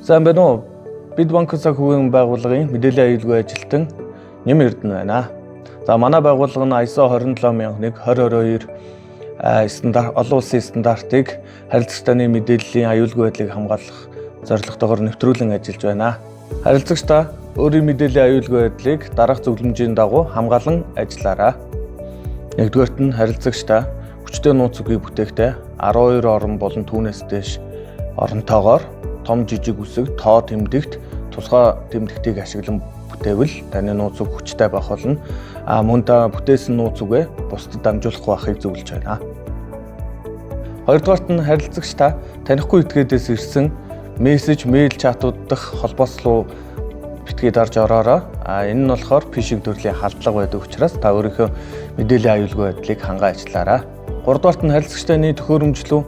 Сайн байна уу? Бид банк санхүүгийн байгууллагын мэдээллийн аюулгүй ажилтан Нэм Эрдэнэ байна. За, манай байгууллага нь ISO 27001 2022 стандарт, олон улсын стандартыг харилцагчдын мэдээллийн аюулгүй байдлыг хамгаалах зорилготойгоор нэвтрүүлэн ажиллаж байна. Харилцагч та өөрийн мэдээллийн аюулгүй байдлыг дараах зөвлөмжийн дагуу хамгаалан ажиллаарай. Нэгдүгээрт нь, харилцагч та хүчтэй нууц үгийг бүтээхдээ 12 орон болон түүнээс дээш оронтойгоор том жижиг үсэг, тоо тэмдэгт, тусгай тэмдэгтийг ашиглан бүтээвэл таны нууц үг хүчтэй байх болно. А мөн та бүтээсэн нууц үгээ бусдад дамжуулахгүй байхыг зөвлөж байна. Хоёрдугаарт нь, харилцагч та танихгүй этгээдээс ирсэн мессеж, мэйл, чатууд дах холбоос руу битгий дарж ороорой. А энэ нь болохоор phishing төрлийн халдлага байдаг учраас та өөрийнхөө мэдээллийн аюулгүй байдлыг хангаа ажиллаарай. Гуравдугаарт нь, харилцагч таны төхөөрөмж рүү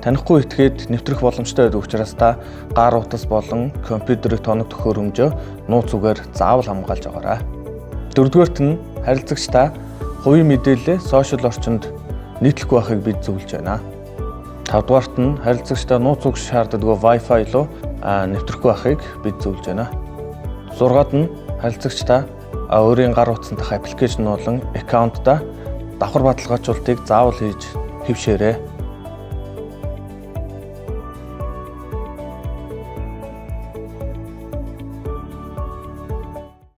танихгүй этгээд нэвтрэх боломжтой байдаг учраас та гар утас болон компьютерийн тоног төхөөрөмжөө нууц үгээр заавал хамгаалж байгаарай. Дөрөвдүгээрт нь, харилцагч та хувийн мэдээллээ сошиал орчинд нийтлэхгүй байхыг бид зөвлөж байна. Тавдугаарт нь, харилцагч та нууц үг шаарддаггүй Wi-Fi руу нэвтрэхгүй байхыг бид зөвлөж байна. Зургаад нь, харилцагч та өөрийн гар утсан дах application болон account даа давхар баталгаажуулалтыг заавал хийж хэвшээрэй.